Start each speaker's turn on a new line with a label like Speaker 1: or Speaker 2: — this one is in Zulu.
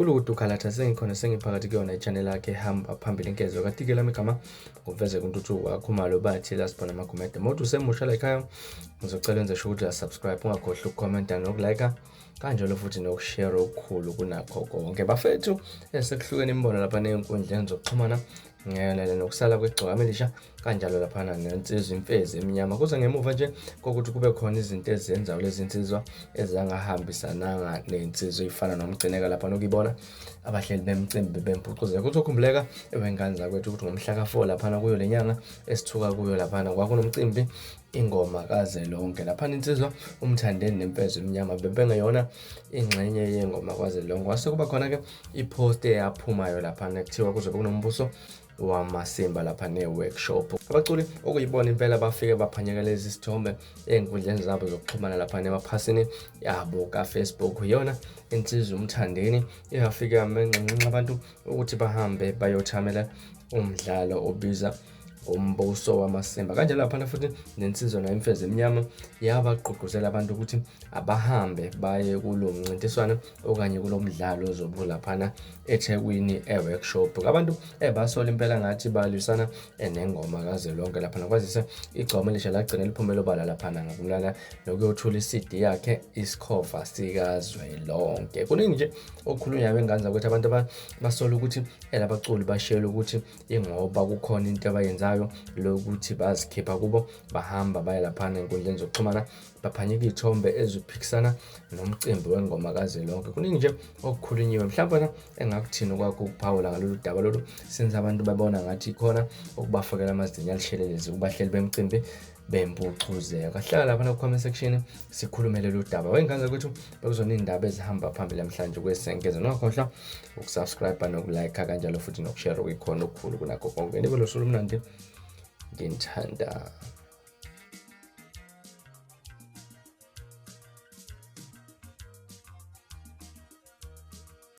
Speaker 1: Kulukudu Khalatha sengikhona sengiphakathi kuyona i-channel yakhe ehamba phambili inkezo katike lami igama nguveze kuNtuthuko kaKhumalo bathi la sibona amagumede. Uma usemusha la ekhaya ngizocela wenze sure ukuthi uyasubscribe ungakhohlwa ukukhomenta nokulike kanjalo futhi nokushare okukhulu kunakho konke. Bafethu esekuhlukene imibono lapha ney'nkundleni zokuxhumana ngayelana nokusala kwegcokama elisha kanjalo laphana nensizwa imfezi emnyama kuze ngemuva nje kokuthi kube khona izinto ezenzayo lezi nsizwa ezangahambisananga nensizwa ifana nomgcineka lapha nokuyibona abahleli bemcimbi bempucuzeko. Kuzokhumbuleka ewengane zakwethu ukuthi ngomhla ka-4 laphana kuyo le nyanga esithuka kuyo laphana kwakunomcimbi ingoma kaZelonke laphana insizwa uMthandeni nemfezo emnyama bebengeyona ingxenye yengoma kwaZelonke. Kwase kuba khona-ke i-post eyaphumayo laphana kuthiwa kuzobe kunombuso wamasimba lapha ne-workshop. Abaculi okuyibona impela bafike baphanyeka lezi sithombe ey'nkundleni zabo zokuxhumana lapha nemaphasini yabo ka-Facebook. Iyona insizwa uMthandeni eyafike yamenxenxa abantu ukuthi bahambe bayothamela umdlalo obiza umbuso wamasimba. Kanjalo laphana futhi nensizwa nayo imfezi emnyama yabagqugquzela abantu ukuthi abahambe baye kulo mncintiswano okanye kulo mdlalo ozobe ulaphana eThekwini e-workshop. Abantu basola impela ngathi balwisana nengoma kazwelonke laphana kwazise igcokama elisha lagcina liphumela obala laphana ngakulana nokuyothula i-CD yakhe isikhova sikazwelonke. Kuningi nje okukhulunywayo bengane zakwethu abantu basola ukuthi elabaculi bashiyela ukuthi ingoba kukhona into abayenzayo lokuthi bazikhipha kubo bahamba baye laphana enkundleni zokuxhumana baphanyeka iy'thombe eziphikisana nomcimbi wengoma kazwelonke. Kuningi nje okukhulunyiwe mhlawumbe wena engakuthini okwakho ukuphawula ngalolu daba lolu since abantu babona ngathi khona okubafakela amazinyo alishelelezi kubahleli bemcimbi bempucuzeko. Hlala lapha ku-comment section sikhulume lolu daba. Wengane zakwethu bekuzona iy'ndaba ezihamba phambili namhlanje kwesenkeza. Ungakhohlwa ukusubscribe nokulike kanjalo futhi nokushare okuyikhona okukhulu kunakho konke. Nibe nosuku olumnandi nginithanda.